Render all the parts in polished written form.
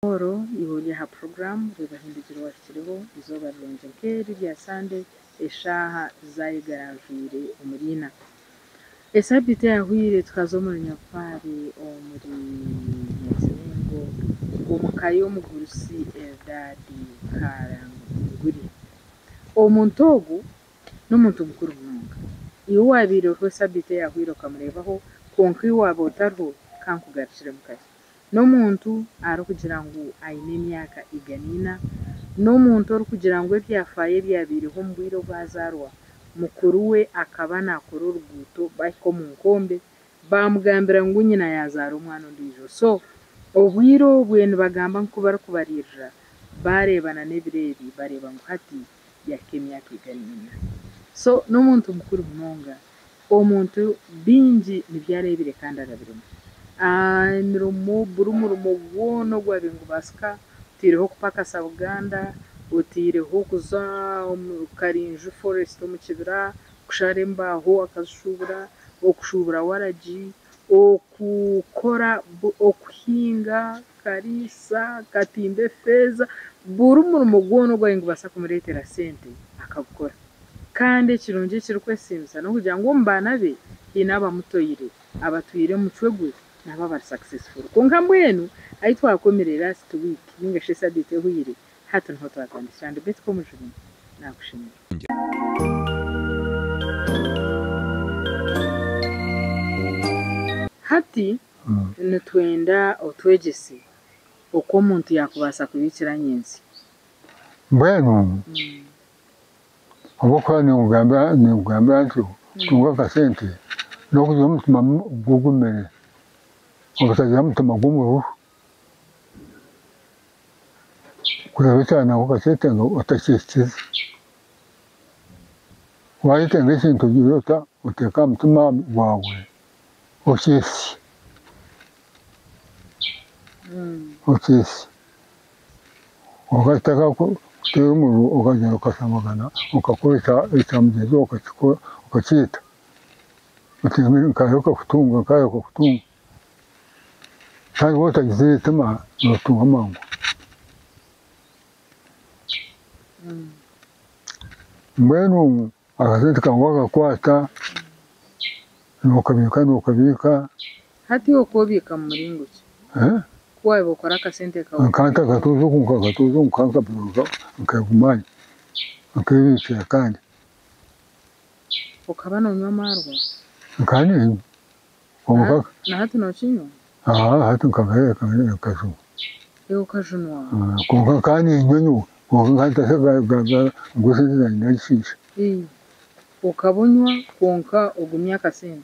Paul iwe ori aha puroguraamu Reeba Hindukira Owahikireho Eizooba rirungi nk'eri rya Sande eshaaha zaayegaranjwire omuri ina. Esaabiiti eyahweire tukaza omuri Nyabupaare omuri Nyakirengo omu ka y'omugurusi Eldadi Karanguri. Omuntu ogu n'omuntu mukuru munonga. Iwe owaabaire oriho esaabiiti eyahweire okamureebaho kwonka iwe waaba otariho ka nkugarukiremu kakye. N'omuntu arikugira ngu aine emyaka 104, n'omuntu orikugira ngu ebyafaayo ebyabaireho omu bwire obu azaarwa, mukuru we akaba naakora oruguuto bahika omu nkombe baamugambira ngu nyina yaazaara omwana ondiijo. So obwire obwe nibagamba ngu ku barikubariirira baareebana n'ebiro ebi bareeba ngu hati yaahika emyaka 104. So n'omuntu mukuru munonga, omuntu bingi nibyo areebire kandi arabiremu. Emirimo buri murimo gwona ogwabaire nigubaasika oteireho kupakasa Buganda, oteireho kuza omu Karinju forest omu kibira kushara embaaho akazishuubura, okushuubura waragi, okukora okuhinga, akariisa, akatimba efeeza, buri murimo gwona ogwabaire nigubaasa kumureetera sente akagukora. Kandi ekirungi ekirikwesiimisa n'okugira ngu omu baana be haine abamutoire, abatwire omucwe gwe nabo abari successful. Kwonka mbwenu ahu twakomire last week ninga shi esaabiiti ehweire hati niho twatandikira. Ndi Betty Komujuni, naakushemera. Hati nitwenda otwegyese oku omuntu yaakubaasa kubiikira nyentsya. Mbwenu ahabw'okuba ninkugambira ntyo, kutunga akasente n'okugira omutima gugumire, obutagira mutima gw'omuruho. Kureeba ekyana okakyetenga otakyehikize. Waayetenga ekintu ogire ota, oteeke aha mutima gwawe okyehitsye, okyehitsye. Kwonka kitakakuteera omuriro okagyenda okashambagana okakora ekya mugyenzi waawe okakyeta, oti nkaheruka kutunga nkaheruka kutunga. Kandi waaba otagizire eitima nootunga mangu. Mbwenu akasente kaawe waakakwata nookabiika nookabiika. Hati iwe okoobiika mu muringo ki? Ku waaba okora akasente kaawe. Nka nkakatuuza oku nkakatuuza oku nka nkegumanya nkebiikira kandi. Okaba noonywa amaarwa? Nkaba niinywa kwonka. Na hati nookinywa? Hati nkagareka nkajunwa. Iwe okajunwa? Kwonka nkaba niinywa nyowe kwonka nkaba ngu esente zangye nagishiisha. Okaba onywa kwonka ogumya akasente?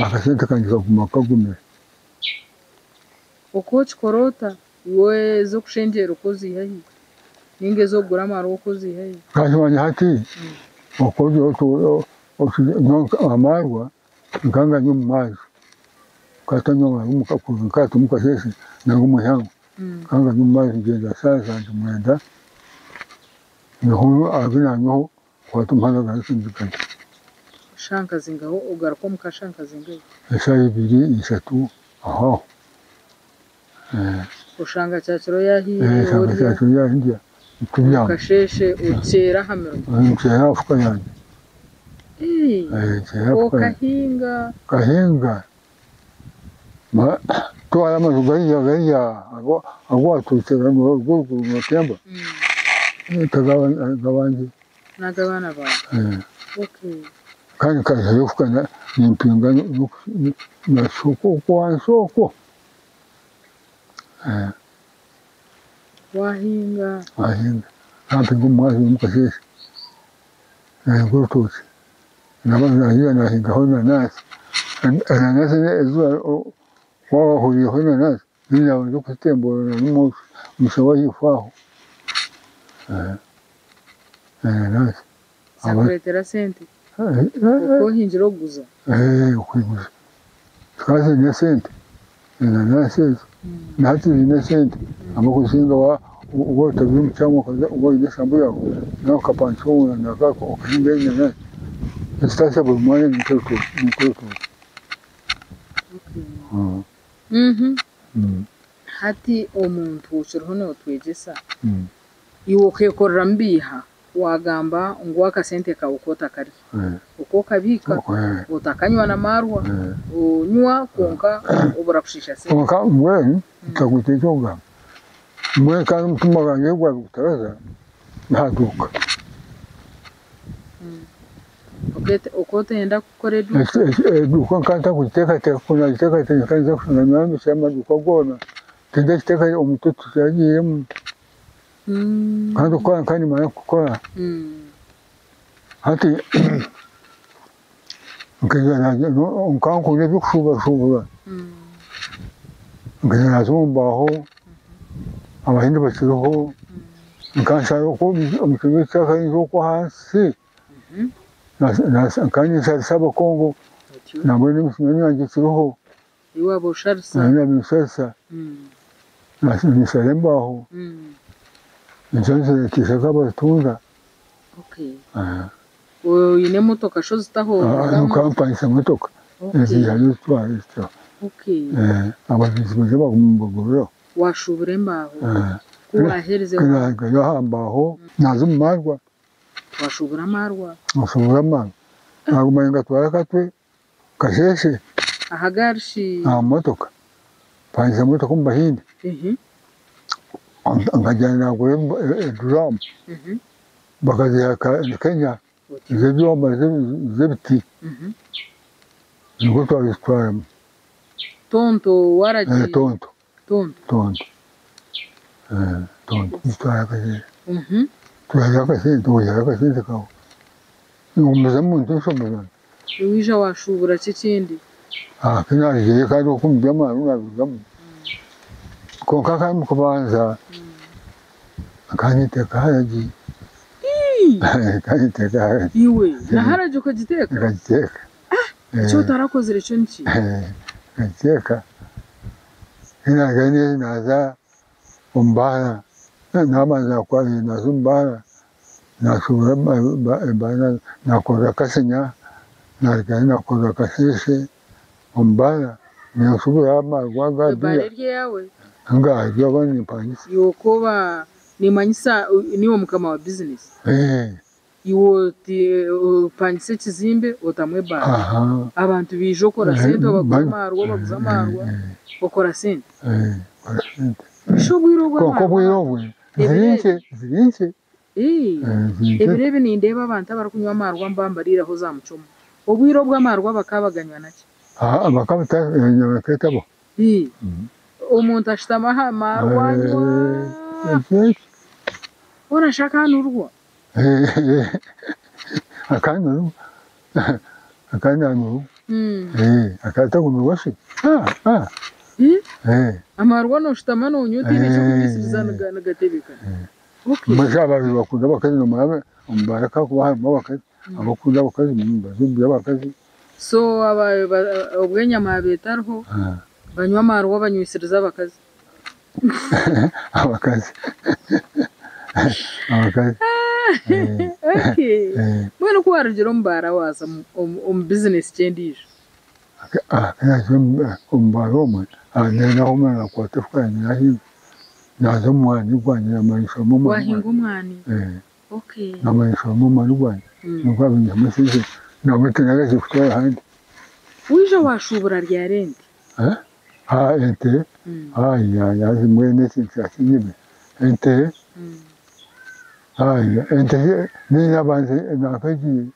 Akasente kangye kaguma kagumire. Okaba okikora ota? Iwe ez'okushengyera okooziiha hi? Ninga ez'okugura amaarwa okooziiha hi? Kandi omanya hati oku ogira oti nyowe amaarwa nkaba nganywa omu mwazyo, nkaba ntanywa amaarwa kuruga nkahati omu kasheeshe ninga omu ihangwe, nkaba nganywa omu mwazyo ngyenda shaaha zangye 9 niho agu nanywaho nkwata omuhanda ngaruka ndugayo. Eshaaha nka zingahi ogaruka omuka shaaha nka zingahi? Eshaaha 2, 3 aho aho. Oshanga kyakiro yaahiire Nshanga orya? kyakiro yaahindya tubyama. Omu kasheeshe okyera aha mirimo? Nkyera aha fuka yangye. Nkyera aha fuka yangye. Okahinga? Nkahinga. Twara amaju gariya gariya agu waatuukira oruguru nootemba, ag'abangye. N'ag'abaana baawe? Kandi nkahihayo efuka nimpinga nashuka okwo ahansi okwo. Waahinga? Naahinga. Nkampinga omu mwazyo omu kasheeshe, naahinga orutookye, nahiga naahingaho enanansi. Enanansi ezi waaba wahuriireho enanansi, niinye naabanza kuzitemburura n'omushaho ahaifo aho. Enanansi. Zaakureetera sente? Okaba ohingire okuguza? Okuguza. Zikaba ziine esente, enanansi ezo. Na hati ziine esente ahabw'okuzinga waaba otabire omu kyanga waaba oine eshambu yaawe nawe okapangisa okahingayo enanansi, nizitaasya buri mwanya ni nk'orutookye. Hati omuntu okiriho nootwegyesa, iwe okeekoreramu biiha waagamba ngu akasente kaawe ku otakarya, oku okabiika, otakanywa na maarwa, onywa kwonka obura kushiisha sente. Kwonka mbwenu ntakugira eky'okugamba, mbwenu kandi omutima gwangye gwabigutaraza naaduuka. Oku otenda kukora eduuka? Eduuka nkaba ntakugiteekateeka, ku naagiteekateeka nkaba ninza kushanga naayombekyire amaduuka goona, tindakiteekateeka omutwe tikiragiiremu. Kandi okukora nkaba nimanya kukora. Hati nkaba nkunda eby'okushuburashubura, nkaija naaza omu mbaaho, abahindi bakiriho, nkaba nshara okwo omu kiro ky'akahindi okwo ahansi, nkaba ninsharisa abakongo, nambwenu emisimaari yangye ekiriho, naba ninsharisa, ninshara embaaho, nikyo nzireetiise nk'abazitunga. Oine emotoka shi ozitaho? Nkaba mpangisa emotoka, eziija zitwara zityo. Abaguzi baija baguma nibaguriraho. Waashuubura embaaho, ku waaherize. Nkaza aha mbaaho, naaza omu maarwa. Waashuubura amaarwa? Naashuubura amaarwa. Naaguma ningatwara Katwe, Kasheeshe. Aha gaari shi? Aha motoka. Mpangisa emotoka omu Bahindi. Nkagyenda naagura eduraamu bakaziiha Kenya z'ebyoma z'ebiti nikwo twazitwaramu. Tonto waragi? Tonto. Tonto. Tonto. Tonto tuzitwara Kasese. Twihayo akasente, oihayo akasente kaawe. Ngumizamu ntyo enshoma zangye. Waija waashuubura ki ekindi? Ku naagiire kandi okwo omu by'amaani naabirugamu. Kwonka kandi omu kubanza nkaba ninteeka haragi. Nkaba ninteeka haragi. Iwe na haragi okagiteeka? Nkagiteeka. Eki otarakozire kyo niki? Nkagiteeka. Ku naagiire naaza omu baara, naabanza naaza omu baara naashuubura ebaara naakorera Kasinya, naarugayo naakorera Kasheeshe omu baara ninshuubura amaarwa aga Ebaara biya. eri eyaawe? Ngaaha eri ahu nimpangisa. Iwe okooba nimanyisa niiwe mukama wa bizinesi? Iwe oti opangisa ekizimbe otamu ebaara. Abantu baija okora sente obagura amaarwa obaguza amaarwa okora sente. Nkora sente. Shi obwire obwo Kwonka amaarwa obwire obwe ziri nkye, ziri nkye. Ziri nkye. Ebiro ebi nindeeba abantu abarikunywa amaarwa mbambariireho za mucoma. Obwire obwo amaarwa bakaba baganywa naki? Bakaba batabaho. Omuntu ashutama aha maarwa anywa. Hoona shi akaanurwa? Akaanurwa, akaanurwa, akatagumirwa shi. Amaarwa nooshutama noonywa otaine ky'okugumisiriza nigatebeekana. Mbwenu shi ababaire nibakunda abakazi noomanya omu baara hakuba harimu abakazi, abakukunda abakazi nibaza omu by'abakazi. So obwo enyama yaaba etariho, banywa amaarwa banywisiriza abakazi. Abakazi, abakazi. Okay. Mbwenu ku waarugire omu baara waaza omu bizinesi ki endiijo? Ku naahikire omu baara omwe, naho naakwata efuka yangye naahinga. Naaza omu mwani gwangye naamara nshoroma omwani Waahinga gwangye. omwani? Okay. Naamara nshoroma omwani gwangye, nikwo naabiihamu esente, nabwo tinagarukiire kutwara ahandi. Waija waashuubura ryari ente? Ente, haza mbwenu ekintu kya kinyebe, ente, ente nabanza nakagiire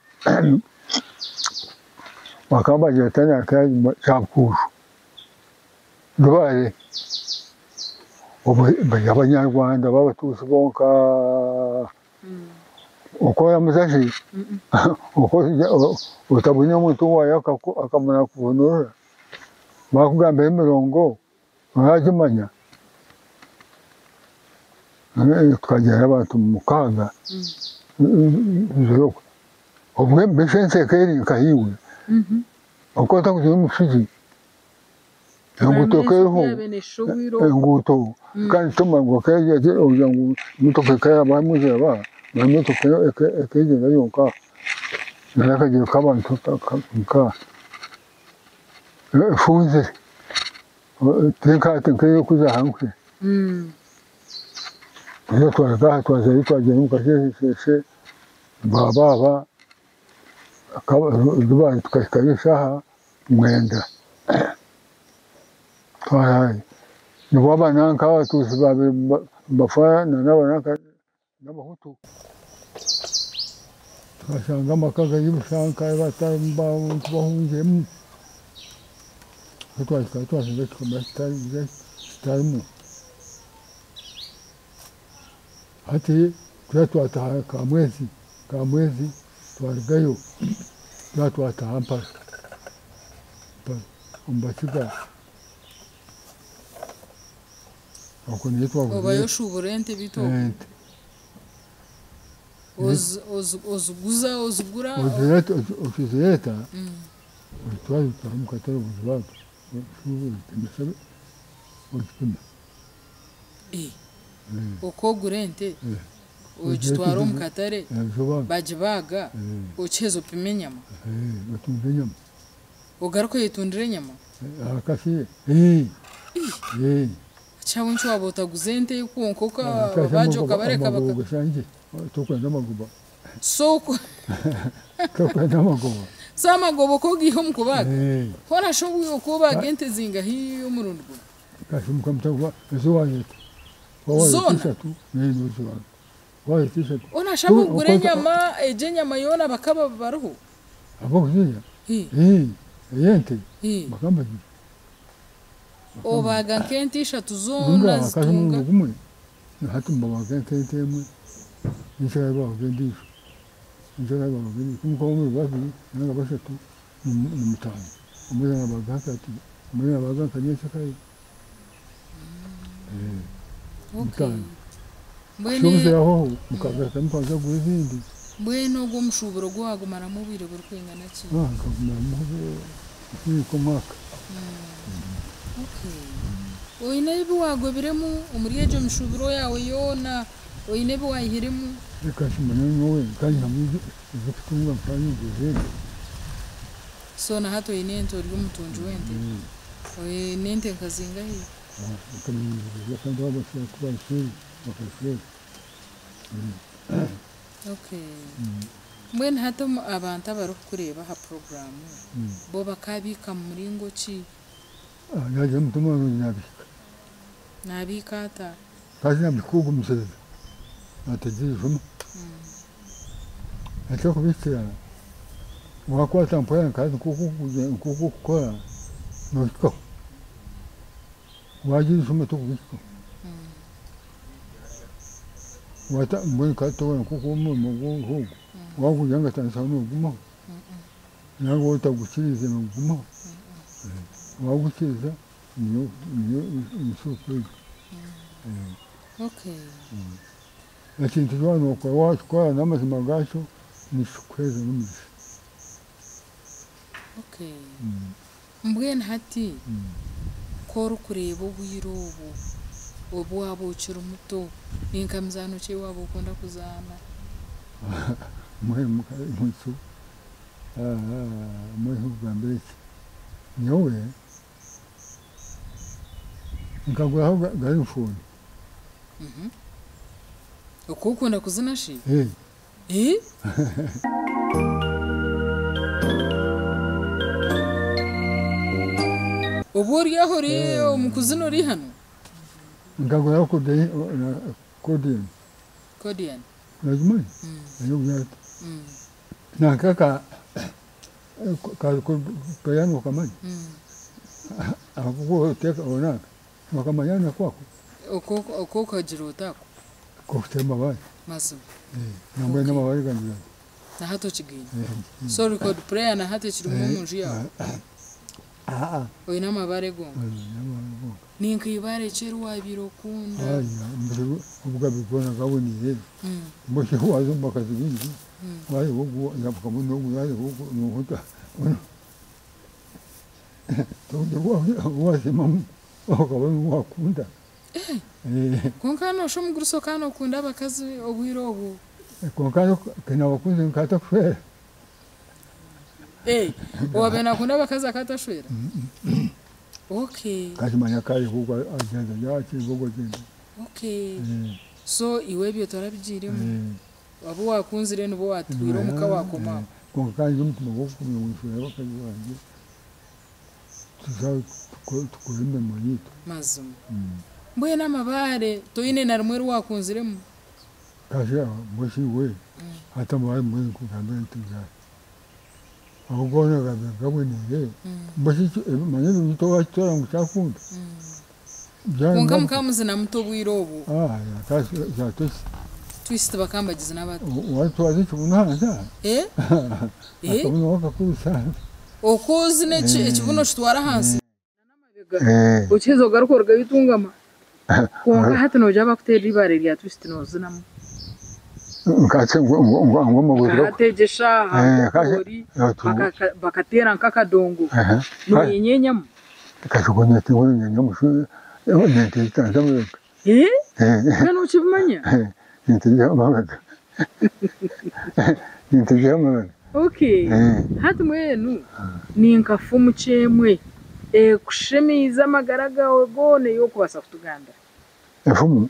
bakaba nibagyeta kyabukuushu, Rubare, bari abanyarwanda b'abatuusi bonka, oku oramuza shi, oku otabwine omuntu owaawe akamara kuvunurura, baakugambira emirongo oragimanya? Tukagyenda abantu mukaaga obwe mbwenu ensi ekaba eri nka iwe, oku otarikugira omusigi, enguuto ekaba eriho, enguuto kandi tomanya ngu ogira ngu emotoka ekaba eraba, emotoka ekaba egyenda yonka n'akagyere k'abantu nka efunzire. Tinkaate nk'ey'okuza aha nkwe. Reero twaruga aha twazayo twagyenda omu kasheeshe baabaaba tukahikayo eshaaha 9 twaraayo. Nibwo abananka Abatuusi baabaire nibafa n'abananka n'Abahutu. Tukashanga amaka gari busha nk'abatarimu bantu bahungiremu. Twahikayo twashanga ekikomera kitarimu. Hati twaba twataaha Kamwezi twarugayo twaba twataaha Mparo omu Bakiga. Okwo niyo twahuriire. Obayo oshuubura ente beitu okwo? Ente. Oziguza, ozigura? Ozireeta ozitwara ozitwara omu katare ozibaaga ozipimisa ozipima. Oku ogura ente ogitwara omu katare bagibaaga okiheza opima enyama? Otunda enyama. Ogaruka oyetundira enyama? Akasi. Ahabw'enki waaba otaguza ente kwonka okabaagye okabareka Amagoba gashangye tokwenda amagoba. So Tokwenda amagoba. So amagoba oku ogiiha omu kubaaga? Hoona shi oku obaaga ente zingahi omurundi gumwe? Kashimuka mutakuba ezi waayeta. Waayeta ishatu nozibaga. Waayeta ishatu. Hoona shi ab'okugura enyama egyo enyama yoona bakaba bariho? Ab'okuzirya? Ey'ente bakaba nibagirya. Obaaga nk'ente ishatu zoona zitunga? Omurundi gumwe hati nibabaga nk'ente emwe nyenkya babaga endiijo. Nyenkya babaga endiijo. Kwonka muri babiri ninga bashatu ni mutaano. Omwe naabaga ashatu, omwe naabaga nka nyencakare. Mutaano. Obuziraho mukagaruka mukaza kugura ezindi. Mbwenu ogwo omushuuburo gwo waagumaramu obwire burikwingana ki? Nkagumaramu nk'omwaka. Oine ebi waagobiremu omuri egyo mishuuburo yaawe yoona, oine ebi waayihiremu? Reka kimanye nyowe nkanyihamu ez'okutunga nkanyongyeza ente. So na hati oine ente ori omutungi w'ente? Oine ente nka zingahi? Okay. Mbwenu hati abantu abarikukureeba aha puroguraamu bo bakaabiika mu muringo ki? Naagira omutima murungi naabiika. Naabiika ata? Kandi naabikugumisiriza naatagira eijuma. Eky'okubiikira waakwata mpora nk'oku orikukora noohikaho. Waagira eijuma torikuhikaho. Mbwenu nkatoora nk'oku omurimo nk'ogu waagugira ngu gatandikire noogumaho nawe waaba otagukiriize noogumaho. Waagukiriza niyo nshooko egyo. Ekintu kyona nookora waakikora n'amazima gaakyo nikikuheereza n'omugisha. Mbwenu hati ku orikureeba obwire obu, obu waaba okiri muto, ni nka mizaano ki ei waaba okunda kuzaana? Mbwenu nkugambire ki, nyowe nkaguraho garifooni. Okaba okunda kuzina shi? Obu ori aho ori omu kuzina ori hanu? Nkaguraho accordion. Accordion? Nogimanya? Nanka ka piyano okamanya? Aku orikuteeka nanka nokamanya nako ako? Oko okagira ota ako? K'okuteera amabaare. Mazima? Nambwenu n'amabaare gangye. Na hati okigaine? So record player na hati ekirimu omu nju yaawe? Oine amabaare gonka? Ni nka eibaare ki eri waabaire okunda? Obugabe bwona bwaboniire. Mbwenu waaza omu bakazi baingi, waareeba ogu yafukamu n'ogu waareeba ogu noohurira waasiimamu okaba niwe waakunda. Kwonka nooshusha omugurusi okaba nookunda abakazi obwire obwo. Kwonka nabakunzire nkaba ntakushwera. Owaabaire naakunda abakazi akaba atashwera? Okay. Kasi manya kare kuko agenda yakinga ogwo agenda. Okay. Eh, So iwe ebyo torabigiiremu. eh. Abu wakunzire nibo watwire omuka wakoma. Kwonka kandi omutima gw'okukumira ngu nshwere abakazi bangye tuza tukore emirimo yaitu. Mazima. Mbwenu amabaare toine na rimwe eri wakunziremu? Kasi mbwenu iwe hati amabaare mbwenu nkugambire nti ngahi? Ago goona gaabaire gaboniire, mbwenu shi manya ebintu towakitoora ngu kyakunda. Kwonka mukaba muzina muta obwire obwo? Kasi za twist. Twist bakaba nibagizina bata? Watwaza ekibuno ahansi aha. Eh? Eh? Akabuno wakakurisa ahansi. Oku ozina ekibuno okitwara ahansi? Eh. Okiheza ogaruka orugayo otungama. Kwonka hati nogira bakuteerera eibaare rya twist noozinamu. Nkatse ngu amaguru Nka hati egi eshaaha nk'oku ori bakateera nk'akadongo noyenyenyamu. Kashoka nyenyenyamu nente amabega. Eh? Mbwenu nokibimanya? Nente amabega. Nente amabega. Okay. Hati mbwenu ninka fumu ki emwe ekushemeize amagara gaawe goona ei orikubaasa kutugambira? Efumu?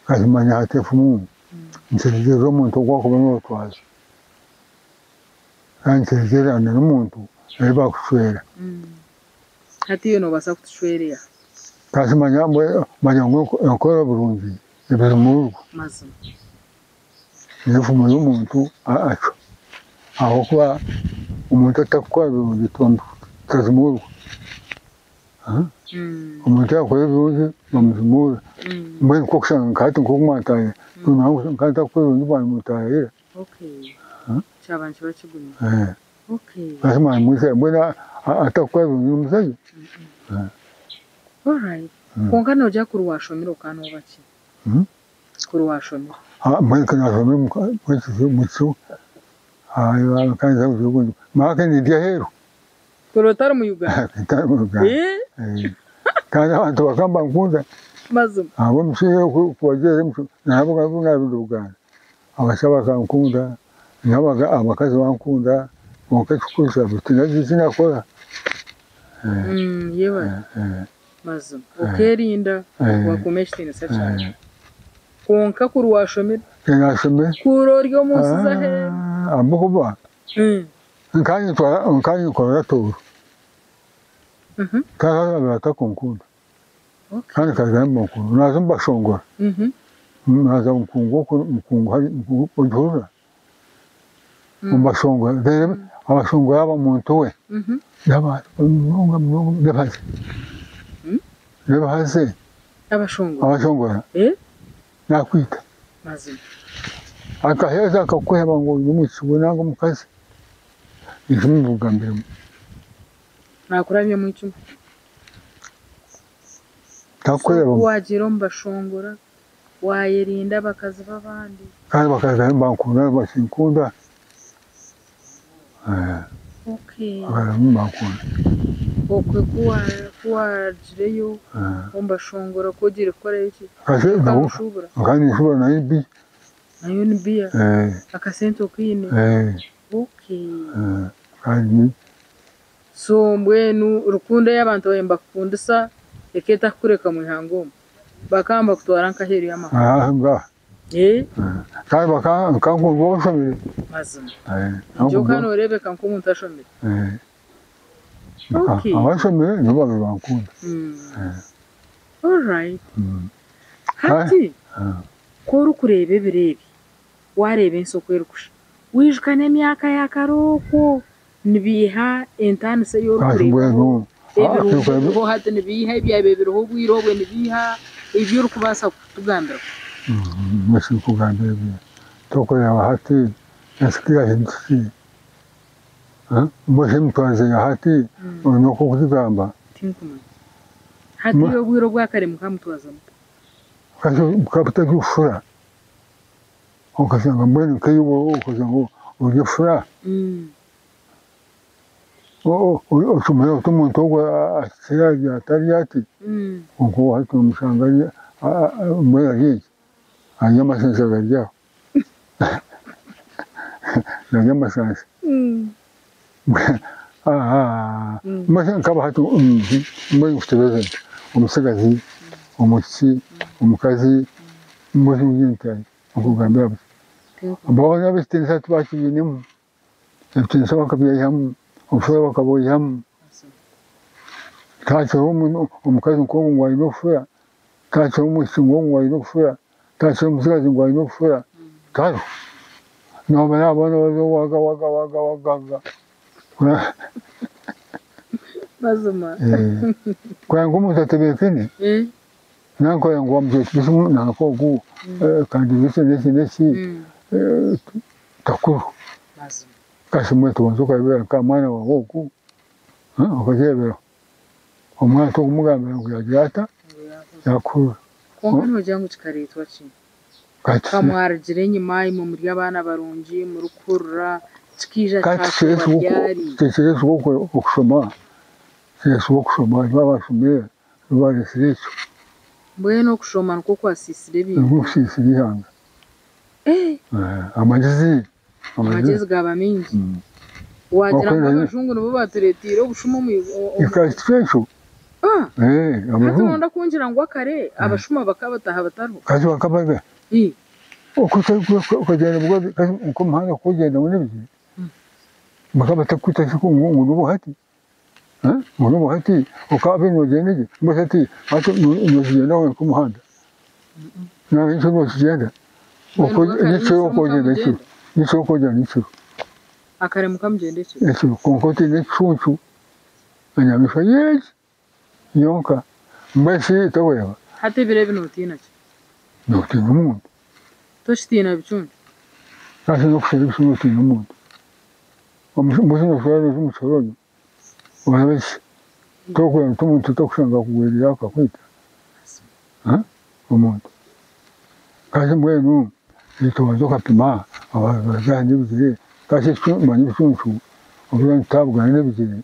Kazimanya hati efumu nikirugiirira omuntu oku arikuba nootwaza. Kandi nikirugiirira n'omuntu ei baakucwera. Hati iwe noobaasa kutucwera eha? Kazimanya manya ngu enkora burungi ebizimurwa. Mazima. Niyo efumu y'omuntu acwa. Ahabw'okuba omuntu atarikukora birungi tazimurwa. Omuntu yaakora ebirungi bamuzimuura. Mbwenu nk'okushanga nka hati nk'oku mwataaha, nka ntakukora ebirungi mwamutaahirira. Okay. Kyaba nikiba kigumire. Okay. Haza mwamwizira mbwenu atarikukora ebirungi nimuzayo? Alright. Kwonka noogira kuri waashomire okaba nooba ki? Kuri waashomire. Mbwenu ka naashomire omu maake nindi aheeru. Kuri otari mu Uganda? Ntari mu Uganda. Kandi abantu bakaba nibankunda. Mazima. Ahabw'omushaija kubagyera nabwo Uganda. Abashaija bakankunda, abakazi bankunda, kwonka ekikuru tinagira eki nakora. Yebare. Mazima. Okeerinda, wakuuma ekitiinisa kyawe. Kwonka kuri waashomire? Naashomire. Kuri ori omu nsi z'aheeru? Ahabw'okuba nkanye Tooro. Tata akaba atakunkunda. Kandi nkaza nibankunda. Naaza mubashongora. Naaza mukungu oku mukungu hari ogihurira? Mubashongora. Reero abashongora aba muntu we. Munonga munonga nebaze. Nebaze. Abashongora? Abashongora. Nakwita. Mazima. Akaheza akakuheba ngu ori omwishiki nanga omukazi. Nikyo mubugambiremu. Nakurabyamu eicumu. Takukureba. So ku waagiire omu bashongora, waayerinda abakazi b'abandi. Kandi abakazi nibankunda nibakinkunda. Okay. Abakazi nibankunda. Okwe ku waagiireyo omu bashongora ku ogiire kukorayo ki? Okashuubura? Nkaba ninshuubura nayo ni biya. Nayo ni biya? Akasente okaine? Okay. Kandi So mbwenu rukundo ei abantu baabaire nibakukundisa eka etakukureka omu ihanga omu? Bakaba nibakutwara nk'aheeru y'amahanga? Ngaha. Kandi bakankunda oshomire. Mazima. Nikyo okaba nooreebeka nk'omuntu ashomire. Okay. Abashomire nibo baabaire nibankunda. Alright. Hati ku orikureeba ebiro ebi, waareeba ensi oku erikusha, wijuka n'emyaka ya kare okwo nibiiha entaaniso ei orikureebaho? Ebirungi ebiriho hati nibiiha, ebyabaire biriho obwire obwo nibiiha, ebi orikubaasa kutugambiraho? Ekikugambira ebyo, torikureeba hati ensi ku yaahindukire, mbwenu shi emitwarize ya hati oine oku orikugigamba? Tinkumanya. Hati obwire obwa kare mukaba mutwaza muta? Bukaba butari bufura, okashanga mbwenu nkaiwe okashanga ori efura, oshomire oti omuntu ogu ahikire atari ati, kwonka ou hati nomushanga mbwenu ari egi, arya amashansha gari aho, narya amashansha. Nkaba hati mbwenu nkutebeze nti omutsigazi, omwishiki, omukazi, mbwenu nti nkugambira buti. Boona ebitiinisa tibakibiinemu, ebitiinisa bakabyihamu, obufura bakabwihamu. Tihakiriho omukazi nk'ogwo ngu aine obufura, tihakiriho omwishiki nk'ogwo ngu aine obufura, tihakiriho omutsigazi ngu aine obufura, tihariho. Noomanya boona bari waga waga waga waga. Mazima. Kureba ngu omuntu atebeekene, nanka ngu wamugira oti beitu nanka ogu kandi eki n'eki n'eki, takuriho. Mazima. Kasi mbwenu tobanza okareebera nka mwana waawe ogu, okagireeberaho. Omwana tokumugambira ngu yaagira ata, yaakuhurira. Kwonka noogira ngu kikareetwa ki? Kati Ka mwarugire enyima imwe muri abaana barungi murikuhurira kikaija kati kyashoba ryari? kireetsirwe okushoma, kireetsirwe okushoma, nibo abashomire nibo bareetsire ekyo. Mbwenu okushoma nikwo kwasiisire ebintu? Nikwo kusiisire eihanga. Amagezi. Amagezi gaaba maingi. Waagira ngu abajungu nibo baatureeteire obushuma omu. Ekyo ekyo. Hati noyenda kungira ngu akare abashuma bakaba bataaha batariho? Kati bakaba okagyenda nk'omuhanda kugyenda ngu n'ebigyere, bakaba batakukwita ngu n'obuhati, ngu n'obuhati okaba noogyenda gye, mbwenu hati nookigyenda nk'omuhanda, nikyo nookigyenda, nyekiro okoogyenda ekiro, nyekiro okoogyenda nyekiro. Akare mukamugyenda ekiro? Ekiro kwonka otaine ekicuncu, enyamaishwa nyingi yonka, mbwenu shi toreeba. Hati ebiro ebi nootiina ki? Nootiina omuntu. Tokitiina bicuncu? Hati n'okushera ebicuncu nootiina omuntu. Mbwenu noshusha ori omu kihoronyo, oraba ki? Tokureba nti omuntu tokushanga akugweriire akakwita? Omuntu. Kandi mbwenu tobanza okapima abazaana n'ebigyere, kandi manya ebicuncu obu nitutabugana n'ebigyere,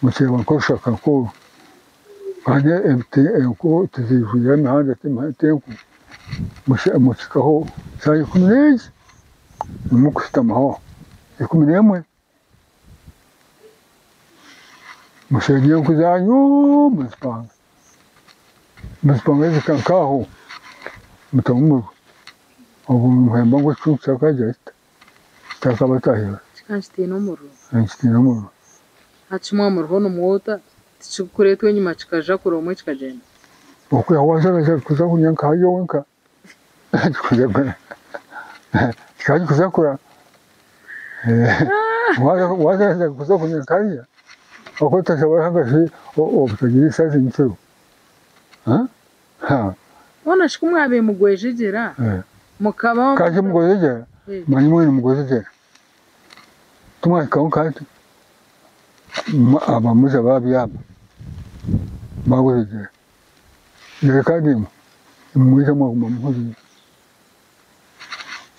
okireeba nk'orushaka nk'oru. Kandi enku tiziijwire emihanda t'enku, muhikaho shaaha 11 nimukushutamaho aho, 11 mushenye enku zaanyu muzipanga, muzipanga zihika nk'aho mutamu omuriro, obwo nimuhemba ngu ekicuncu kyakagira kita, kyakabatahirira. Kikaba kitaine omuriro? Kitaine omuriro. Hati shi mwaba muriho nimwota, tikirikureetwa enyima kikajakura obumwe kikagyenda? Okwiha waaza kuza kunya nka hariya wenka, kikaba kikujakura, waaza kuza kunya nka hariya, okwo otashabura nka shi obutagira eishazi nyekiro. Hoona shi ku mwabaire mugwejegyera, mukaba. Kandi mugwejegyera, manya mwena mugwejegyera, timwahikaho nka hati, abamuja baabyama baagwejegyera, reero kandi imwe nimwija mwaguma muhuriire,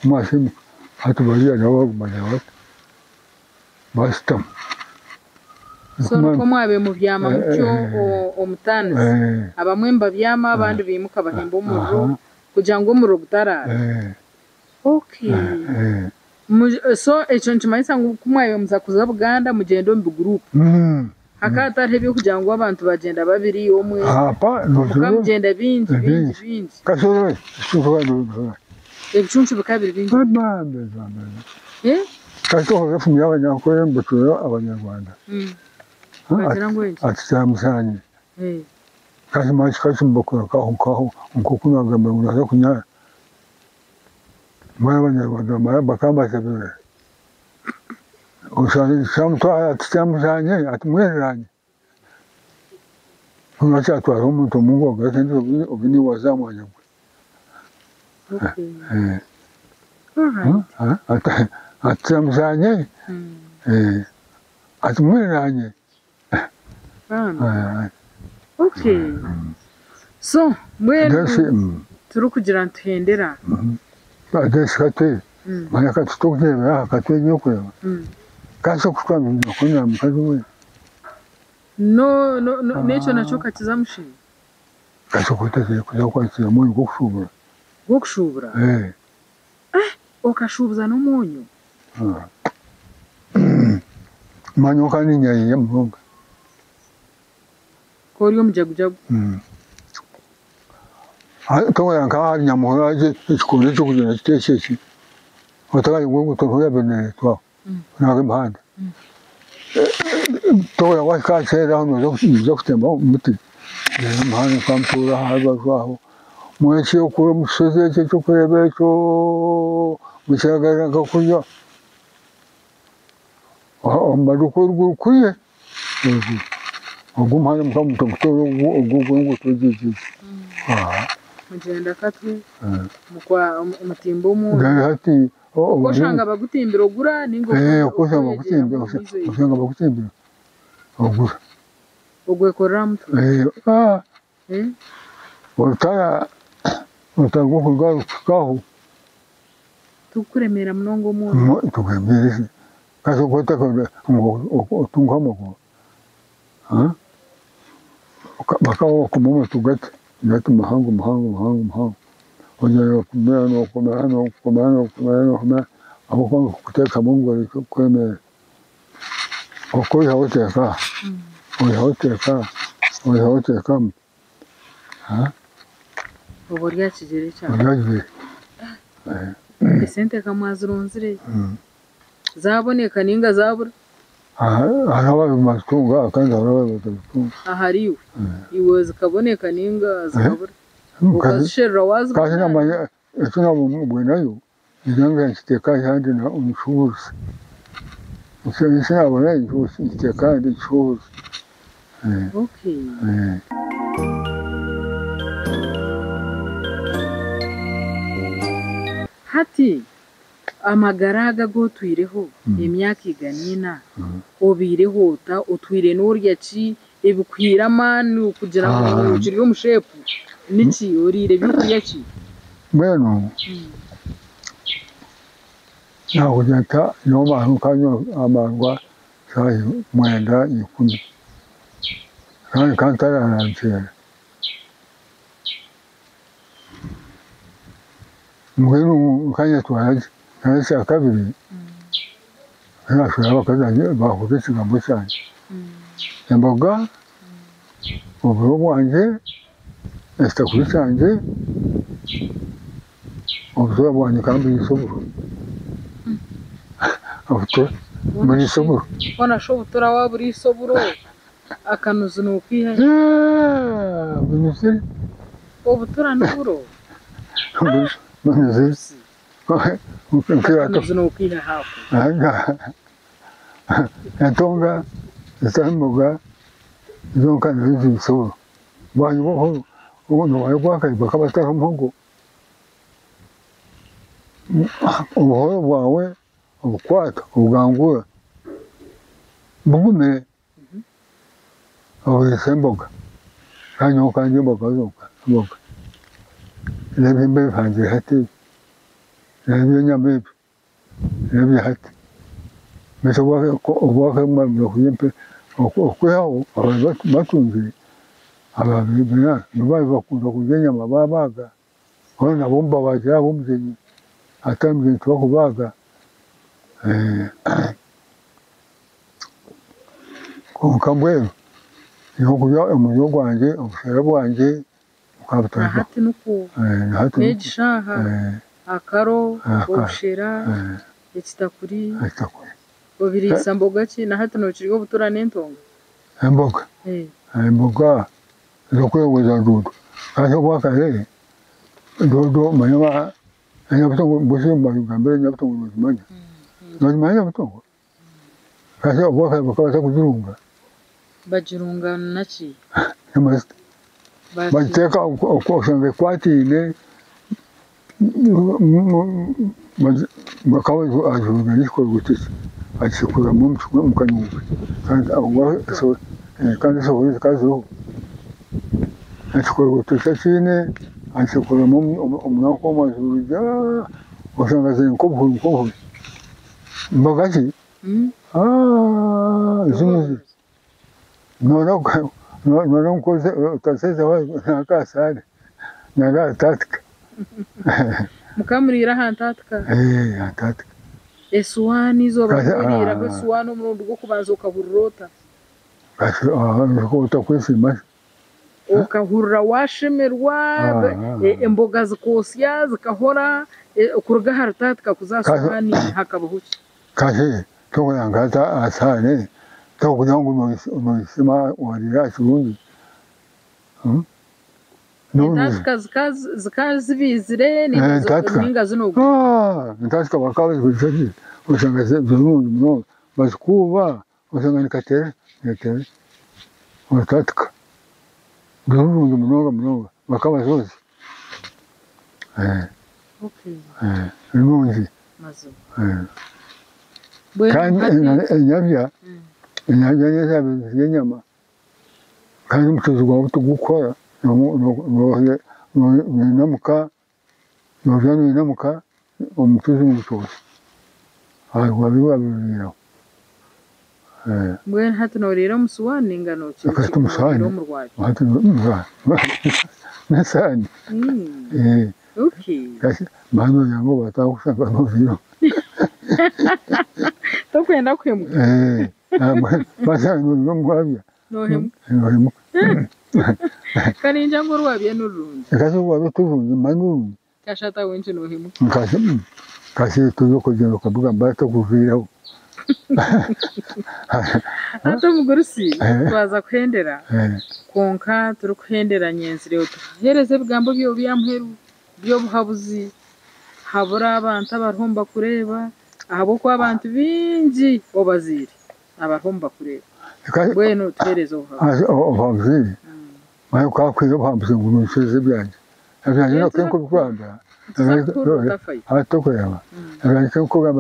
mwasiimuka hati bariya nabo baguma bati baashutama. So nikwo mwabaire mubyama mutyo omutaanisi, abamwe nibabyama abandi baimuka bahemba omuriro kugira ngu omuriro gutaraara? Okay. So ekyo nikimanyisa ngu ku mwabaire muza kuza Buganda mugyenda omu biguruupu? Hakaba hatariho eby'okugira ngu abantu bagyenda babiri, omwe, mukaba mugyenda bingi bingi bingi. Ebicuncu bikaba biri bingi. Bagira ngu enki? Ati kyamushanye kandi kikaba nkaho nkaho nk'oku nagamba ngu naaza kunyara, mbwenu Abanyarwanda bakambashabira kyamutwara ati kyamushanye ati mwereranye, hoona kyatwara omuntu omwe ngu agaruke obu niiwe waaza aha mwanya gwe. Ati kyamushanye ati mwereranye. Okay. So mbwenu turikugira nituhendera. Katwe manya kati tokureebera aha katwe ebyokureeba kasi okushutama nokundana mukazi we. No no n'ekyo nakyo okakiza mushenyi? Kasi oku kuza kwakira omwonyo gw'okushuubura. Gw'okushuubura? Okashuubuza n'omwonyo? Manya nyowe niinyeeya munonga. Ku ori omujagujagu. Towera nka ahari Nyamuhoro hati ekikondo ekyokugyenda kiteekye eki, otakagira ngu tohurira binaretwaho naaga emihanda. Towera wahika aha kyerera aho noza kutemba omuti, reero omuhanda mukaba mutuura aha rubaju aho, mbwenu ekyo omu kishozi ekyo ekyokureeba ekyo mukiragarira nka kuriya omu maduuka eruguru kuriya eruguru. Ogwo omuhanda mukaba mutagutoora ogwo ogw'enguuto egi egi egi. Mugyenda katwe mutimba omwonyo. Reero hati Oshanga bagutimbire ogura ninga Oshanga bagutimbire oshanga bagutimbire ogura. Ogwekorera aha mutwe? Orutara orutara rw'okuruga aha kuhika aho. Tigukuremeera munonga omwonyo? Tiguremeere shi. Haza ngu otungeho amaguru. Bakaba bakoma amatu gati, gati mahango mahango mahango mahango. Ogyenda nokomera nokomera nokomera nokomera nokomera ahabw'okuba kuteekamu engaro tikukuremeera. Okwihaho oteeka aha, oihaho oteeka aha, oihaho oteeka aha. Oba ori aha kigyere kyawe. Ori aha kigyere. Esente ka mwazironzire, zaaboneka ninga zaabura? Hariho ababaire nibazitunga kandi hariho ababaire batazitunga. Ahari iwe, iwe zikaboneka ninga zikabura? Okazisherura waazibona? Kandi namanya eki naabwenayo ningira nkiteeka ahandi nshuubuze. Eki naabonayo nkiteeka ahandi nshuubuze. Okay. Hati amagara aga agu otwireho emyaka igana ina, obaireho ota? Otwire norya ki? Ebikuhaire amaani kugira ngu okiri omu sheepu niki? Oriire byokurya ki? Mbwenu naakugira nta nyowe nkanywa amaarwa shaaha 9, 10 kandi nkaba ntaraara nkyera. Mbwenu nkanyetwara gye kandi ekyakabiri nashwera abakazi bangye bahurira ekigambo kyangye. Emboga, oburo bwangye, ekitakuri kyangye, obutura bwangye nkaba mburiisa oburo. Obutura mburiisa oburo. Hoona shi obutura waaburiisa oburo, akanuzi nookaiha hi? Bunuzire. Obutura n'oburo? Bunuzire. Akanuzi nookaiha hi ako? Entonga zitarimu mboga zonka nizo ziriisa oburo. Bwanyima noomanya ogwakare bakaba batariho muhogo. Obuhoro bwawe obukwata obugangura bugumire oburiisa emboga kandi nyowe nkaba ndya emboga zonka emboga. N'ebihimba ebihangire hati ebi, n'ebyenyama ebi n'ebya hati. Beitu obwakare kurya okwihaho ababaire batungire ababaire nibakunda kurya enyama babaaga hoona nabo nibabagira ahabw'omugyenyi hatari mugyenyi tibakubaaga. Kwonka mbwenu nyowe kurya omuryo gwangye, obushera bwangye bukaba butari Na hati nikwo, na hati nikwo. N'egi shaaha, akaro, obushera, ekitakuri, Ekitakuri. Obiriisa mboga ki? Na hati nookirya obutura n'entonga? Emboga? Emboga z'okwehunza doodo. Kandi obwakare doodo omanya enyabutongo mbwenu shi mbagambire enyabutongo nogimanya? Nogimanya enyabutongo? Kandi obwakare bakaba batarikugirunga. Bagirunga naki? N'amajuta. Bagiteeka oshanga ekwataine bakaba bagirunga n'ekikorwa kikye bagisekuramu omu kanyungu kandi esohori zikaba ziriho. Ekikorwa eki akiine agisekuramu omu nanka omu agiruga oshanga ziri nk'obuhuri nk'obuhuri. Mboga ki? Zimwe noona otazeezaho nanka aha saani nari aha ntatika. Mukaba muriira aha ntatika? Aha ntatika. Esuwaani eizooba Kasi, rikuriiraho ah. esuwaani omurundi gw'okubanza okahurira ota? Kasi otakwesiima shi? Okahurira waashemerwa, emboga zikoosya zikahora, kuruga aha rutaatika kuza aha suwaani hakabaho ki? Kasi tokuranga hati aha sihaani tokugira ngu noyesiima wariira aha kirungi. Entaatika zikaba zibaizire ninga zinoga? Entaatika bakaba bazigurisaki oshanga ziri nungi munonga bazikuuba oshanga nikateera nikateera orutaatika ruri rurungi munonga munonga bakaba bazooza rurungi. Kandi enyabya enyabya niyo ezaabaire nizirya enyama kandi omucuuzi gwawe tigurikukora noinamuka norya noinamuka omucuuzi nigutoosha wabireeberaho. Mbwenu hati noriira omu suwaani ninga noriira omu rwabya? Hati n'esaani. Manya nogira ngu batakushanga noriiraho. Tokwenda kuhemuka? Bashanga noriira omu rwabya. Nohemuka? Nohemuka. Ka ningira ngu orwabya nirurungi. Kasi orwabya tirurungi manya nirurungi. Kashata wenki nohemuka. Kasi turi okugyenda okabugamba batakuviireho. Hati omugurusi twaza kuhendera kwonka turikuhendera nyenzire otuheereze ebigambo byawe bya muheru by'obuhabuzi habura abantu abariho nibakureeba ahabw'okuba abantu baingi obaziire abariho nibakureeba mbwenu otuheereze obuhabuzi. Obuhabuzi manya ku waakwiha obuhabuzi ngu noshweza ebyangye ebyangye nk'ebikugamba Nituza kukuhurira otafayo. Hati tokureeba ebyangye nk'ebikugamba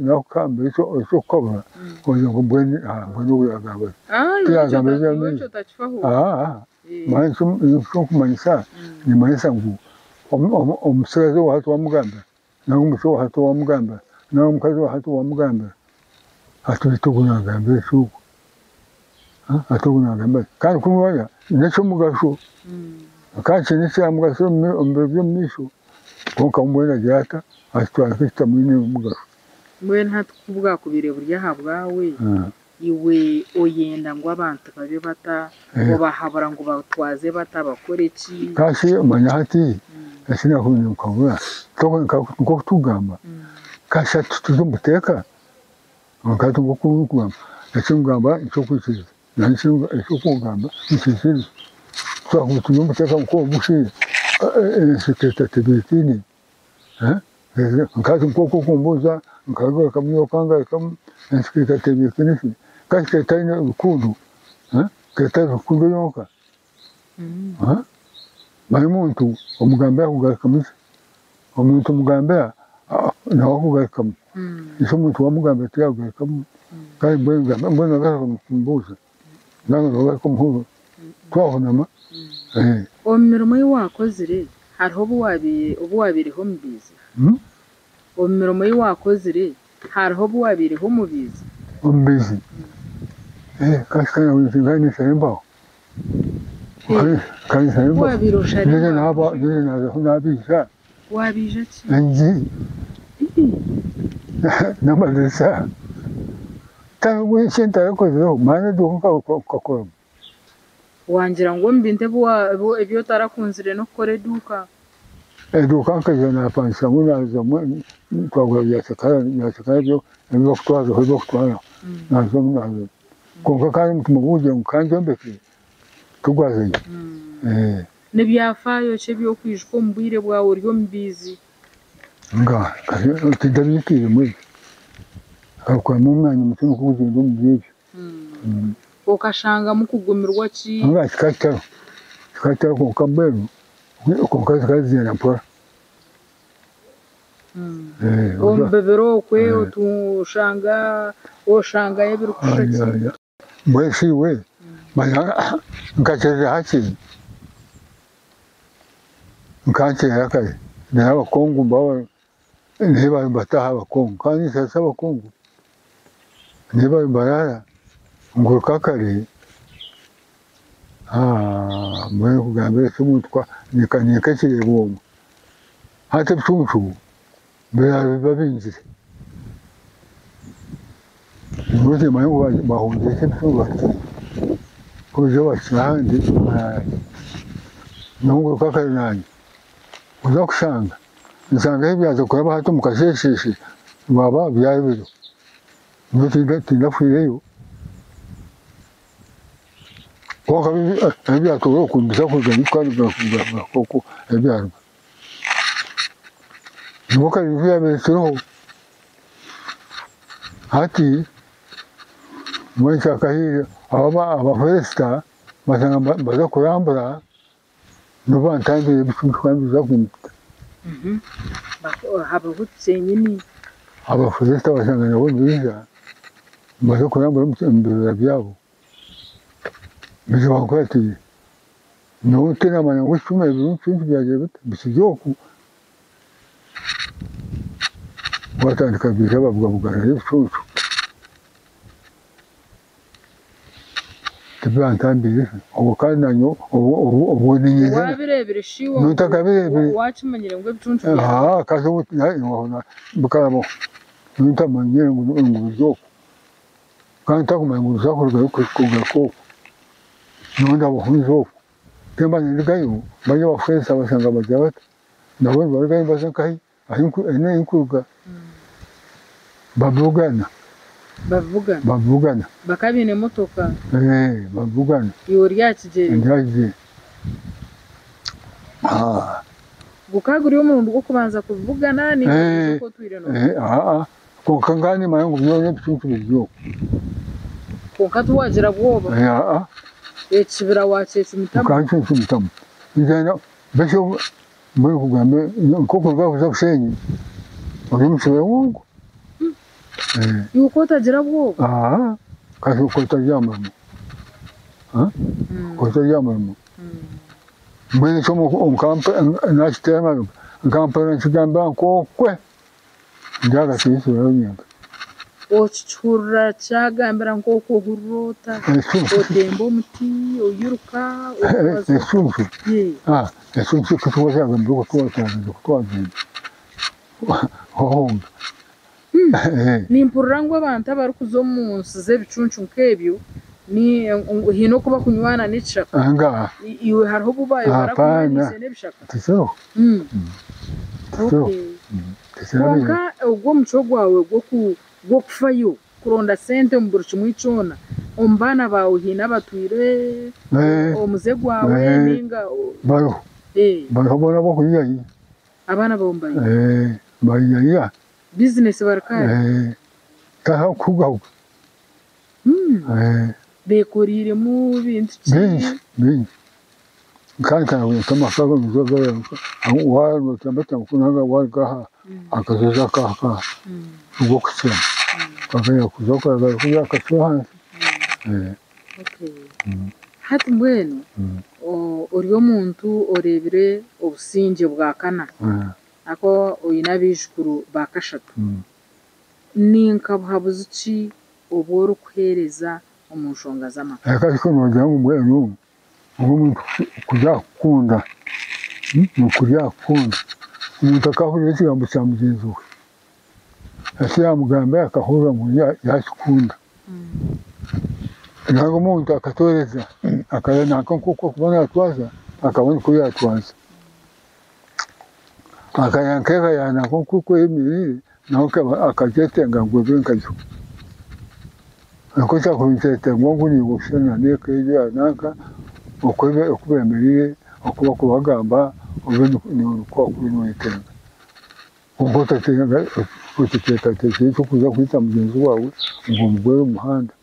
nakugambira eky'okukora ogira ngu mbwenu mbwenu ogu yagamba ki? Tiyagamba Iwe eby'amaizi. ekyo otakifaho. Manya ekinkumanyisa nimanyisa ngu omutsigazi owa hati wamugambira nari omwishiki owa hati wamugambira nari omukazi owa hati wamugambira ati beitu ogu nagambira ki ogu? Ati ogu nagamba ki? Kandi kunu warya n'eky'omugasho kandi kiine ekyamugasho omu biro by'omumaisho kwonka mbwenu agira ata akitwara nk'ekitamwine mugasho. Mbwenu hati ku bwakubaire buri aha bwawe, iwe oyenda ngu abantu babe bata, obahabura ngu batwaze bata, bakore ki? Kasi omanya hati eki nakubaire ninkabura nk'oku tukugamba kasi hati turi omu buteeka hati nk'oku orikugamba ekindikugamba nikyo okwikiriza nanye ekyokugamba nikiikiriza twakuba turi omu buteeka nk'obu shi ensi etatebeekaine hati nk'oku orikumbuuza nkagarukamu naiwe okangarukamu ensi etatebeekaine shi kandi ekaba etaine rukundo ekaba etari rukundo yonka. Manya omuntu omugambira akugarukamu ki? Omuntu omugambira nawe akugarukamu ise omuntu wamugambira tiyakugarukamu kandi mbwenu agaruka kumbuuza nanye nogaruka omuhurura twahunama. Omu mirimo ei waakozire hariho obu waabaireho omubaizi? Omu mirimo ei waakozire hariho obu waabaireho omubaizi? Omubaizi? Kasi nkaba ninshara embaho. Nkaba ninshara Ku embaho. waabaire oshara embaho? Naija nazaho nabiija Waabiija ki? Enyigi n'amadirisa. Eki ntarakozireho manya n'eduuka nkakoramu. Wangira ngu omu bintu ebi otarakunzire n'okukora eduuka? Eduuka nkaija napangisamu nazamu twagura byakakara ebi bakutwaraho ebi bakutwaraho nazamu nazamu kwonka kandi omutima gukugira ngu kangyombeke tigwazayo. Ni byafaayo ki ebyokwijuka omu bwire bwawe ori omubaizi? Nga tindabiikiiremu ebyo hakwamu omwanya mukye nikwo kugyenda omu byebyo. Okashangamu kugumirwa ki? Nga kikaba kitariho kikaba kitariho kwonka mbwenu kwonka zikaba zigyenda mpora. Omu bibira okwe oshangayo ebirikushusha ki? Mbwenu shi iwe manya nkakyerera hakye nkankyerera kare naye abakungu nibo baabaire nibataaha abakungu kandi ninshasha abakungu nibo baabaire nibaraara nguruka kare mbwenu nkugambire eki omuntu ninka ekireebwa omwe hati ebicuncu biba bingire. Nyowe timmanya ngu bahungiire ki ebicumbi bakiri. Ku baija bakira ahandi nyowe ngaruka kare naanye kuza kushanga, nshanga ahi byaza kuraba hati omu kasheesheeshe bwaba byaba biriho. Nyowe tindafiireyo. Kwonka ahi byatuura okwo nibiza kuruga kuruga okwo ahi byaruga. Nibwo kare nibwo byabaire kiriho. Hati mbwenu kyakahiire abo abaforesita bashanga nibaza kurambura nibo bantambiire ebicumbi biza kumpita. Habaho kyenyini. Abaforesita bashanga nabo nibaija nibaza kurambura omu bibira byabo. Baija bankuratiire. Nyowe tinamanya ngu ekicumbi ebicuncu byagira bita bikiri oku. Batandika baija babugabugana ebicuncu. Tibantambiire obwo kandi nanye obwo niinyija. Waabireebire shi Nyowe ntakabireebire. Waakimanyire ngu ebicuncu Kasi bikarabaho. Nyowe ntamanyire ngu biri oku. Kandi ntakumanya ngu nibiza kurugayo kugaruka oku. Nyowe ndabahunza oku. Timba nindugayo bariya abaforesita bashanga bagira bata nabo nibarugayo nibaza nkahi ahi nkuruga babugana. Babugana? Babugana. Bakaba baine emotoka? Babugana. Iwe ori aha kigyere? Ndi aha kigyere. Gukaba guri omurundi gw'okubanza kubugana ninga oku otwire Aa kwonka nkaba nimanya ngu byona ebicuncu biri oku. Kwonka tiwagira bwoba? Aa. Ekibira wakyecumitamu? Nkaba nkyecumitamu. Ngyenda mbwenu nkugambe nk'okuruga kuza Bushenyi ori omu kibira wonka. Iwe ku otagira bwoba? Aa kasi k'otari aha murimo, k'otari aha murimo. Mbwenu ekyo nakiteera amabega nkampurira nikigambira nk'okwe ndi ahagati y'ekibira nyenka. Okikihurira kyagambira nk'oku ohurira ota? Otemba omuti, oiruka, obaza ota? Ekicuncu? Ekicuncu ku kyagambire okwo twatandika twagenda wahunga. Nimpurira ngu abantu abarikuza omu nsi z'ebicuncu nk'ebyo haine oku barikunywana n'ekishaka. Ngaaha. Iwe hariho obu baayo barakunywaniise n'ebishaka? Tikiriho. Tikiriho. Kwonka ogwo omucwe gwawe gw'okufayo kuronda sente omu buri kimwe kyona, omu baana baawe haine abatwire omuze gwawe ninga? Bariho. Bariho boona ab'okuyiyayiya. Abaana baawe nibayiya? Nibayiyayiya. Bizinesi bari kare? Tihariho kuhugahuga. Beekoreiremu bintu ki? Bingi, bingi. Kandi waruga aha akashozi aka aka ogw'okukira kuza kuriya akacwa ahansi. Hati mbwenu ori omuntu oreebire obusingye bwa kana ahakuba oine abaijukuru ba kashatu. Ni nka buhabuzi ki obu orikuheereza omu nshonga z'amaka? Akati ku noogira ngu mbwenu ngu omuntu kurya akukunda, nokurya akukunda, omuntu akahurira ekigambo kya mugyenzi we, eki yaamugambira akahurira ngu yaakikunda. Nari omuntu akatooreza akareeba nanka nk'oku arikuba naatwaza akaba nikwo yaatwaza. Akareeba nk'eka ya nanka oku eyemereire nawe akagyetenga ngu ebe nkayo. Nikwo kyakubaire nikyetengwa ngu naiwe oshushane n'eka egyo ya nanka oku beemereire, oku barikubagamba obe nikwo wakubaire noyetenga. Kwonka otateekateekire eky'okuza kwita mugyenzi waawe ngu omugwere omu muhanda.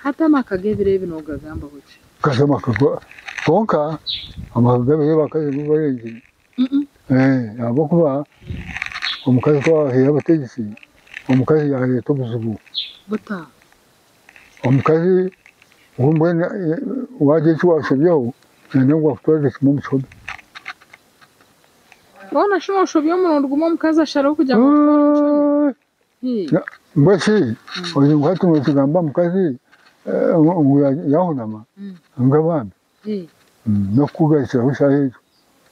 Hati amaka g'ebiro ebi noogagambaho ki? Kasi amaka kwonka amaka g'ebiro ebi abakazi nibo barengire. Ahabw'okuba omukazi ku ahaire abategyeki, omukazi yaareeta obuzibu. Buta? Omukazi mbwenu waagira eki waashobyaho nayenda ngu akutwarire kimwe omu kihome. Hoona shi nooshobya omurundi gumwe omukazi asharaho kugira ngu akutware omu kihome? Mbwenu shi ori ngu hati nookigamba omukazi ngu yaahunama ngu abambe n'okukugarukiraho eshaaha egyo,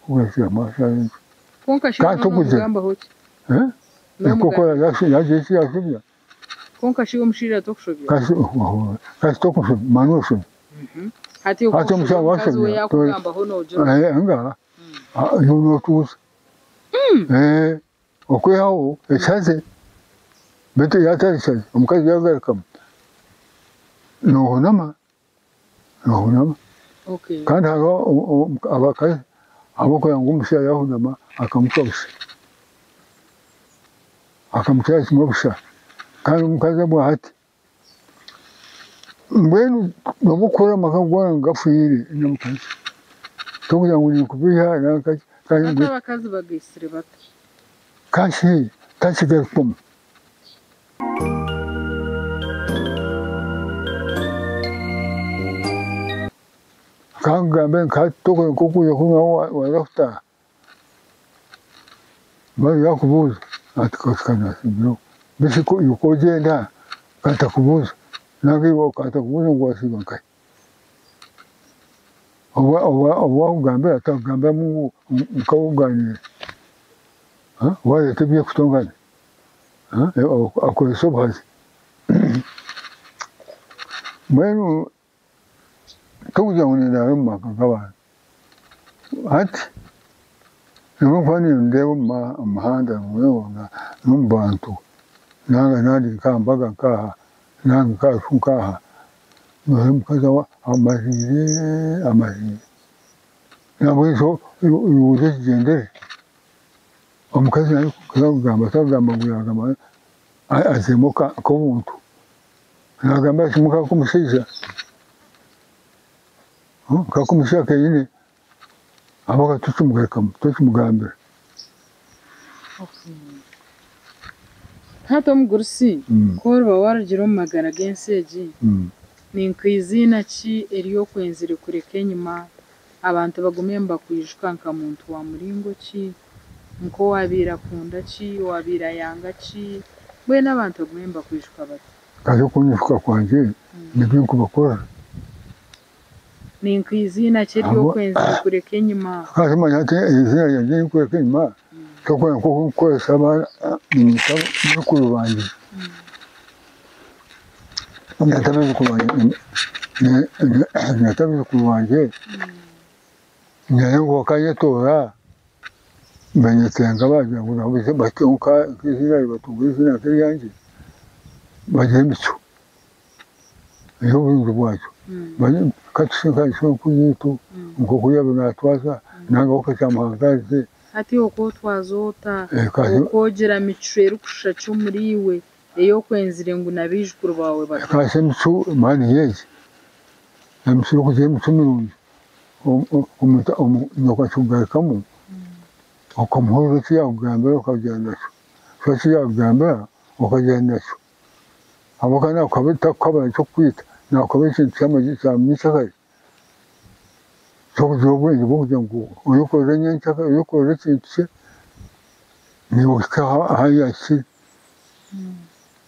kukugarukiramu eshaaha egyo. Kwonka shi Kandi noomugambaho ki? Nk'oku yaagira eki yaashobya. Kwonka shi omushaija tokushobya? Kasi tokushobya, mani oshobya. Hati Hati okushoba omushaija omukazi we washobya, yakugambaho noogira ota? Nga iwe nootuuza. Okwihaho ekishaze, beitu yaatari kishaze, omukazi yaagarukamu, noohunama, noohunama. Kandi hariho abakazi abarikureeba ngu omushaija yaahunama akamucwa busha, akamucwera kimwe busha. Kandi omukazi obwa hati, mbwenu nobu orikuhurira amaka goona ngu gafiire n'omukazi, tokugira ngu ninkubeiha nanka ki. Hati abakazi bagaitsire bata? Kashi takigarukamu. Kankugambe nka hati tokureeba nk'okwija kunywaho waaza kutaaha, yakubuuza ati kanaasiibireho, bishi iwe k'ogyenda katakubuuza nanka iwe katakubuuza ngu wasiiba nkahi. Obu akugambira takugambiramu ngu nk'okuganiira, waareeta eby'okutongana akoresa obuhazi. Mbwenu tokugira ngu nindaara omu maka g'abantu, hati nyowe nkuba nindeeba omu muhanda n'omu bantu nanga nandi nk'aha mbaga nk'aha nanga nk'aha rufu nk'aha, nooreeba omukazi amariire amariire, nahabwekyo iwe okigyendere, omukazi yaarikugamba takugamba ngu yaagamba azairemu nk'obuntu, naagambira kimwe nk'omushaija, nk'omushaija kenyine ahabw'okuba tokimugarukamu, tokimugambira. Hati omugurusi, ku oriba waarugire omu magara g'ensi egi, ni nk'iziina ki eri okwenzire kureka enyima abantu bagume nibakwijuka nka muntu wa muringo ki, nk'owaabaire akunda ki, owaabaire ayanga ki, mbwenu abantu bagume nibakwijuka bata? Kazi okunyijuka kwangye nibyo nkubakorera. Ni nk'iziina ki eri okwenzire kureka enyima? Kazi manya hati eiziina ryangye eri nkureka enyima, tokureba nk'oku nkukoresa abaana niinyeta baijukuru bangye, niinyeta baijukuru bangye, niinyeta baijukuru bangye, niinyenda ngu bakanyetoora banyetenga baagira ngu nabo bateho nk'eiziina batunge eiziina nk'eryangye, bagire emicwe ey'oburungi bwakyo. Katushe enkuru yaitu nk'oku yaabaire naatwaza nanga we kakyamuhangarize. Hati okootwaza ota? Okoogira micwe erikushusha ki omuriiwe ei okwenzire ngu na baijukuru baawe bagire? Kashi emicwe manya niyo egi, emicwe y'okugira emicwe mirungi, nyoko akikugarukamu okamuhurira eki yaakugambira okagyenda nakyo, so eki yaakugambira okagyenda nakyo. Ahabw'okuba naakukabura takukabura ekyokukwita, naakukabura ekintu kya nyenkyakare ky'okugira obwengye bw'okugira ngu oyekorere nyenkyakare, oyekorere ekintu kye naiwe ohike ahu yaahikire.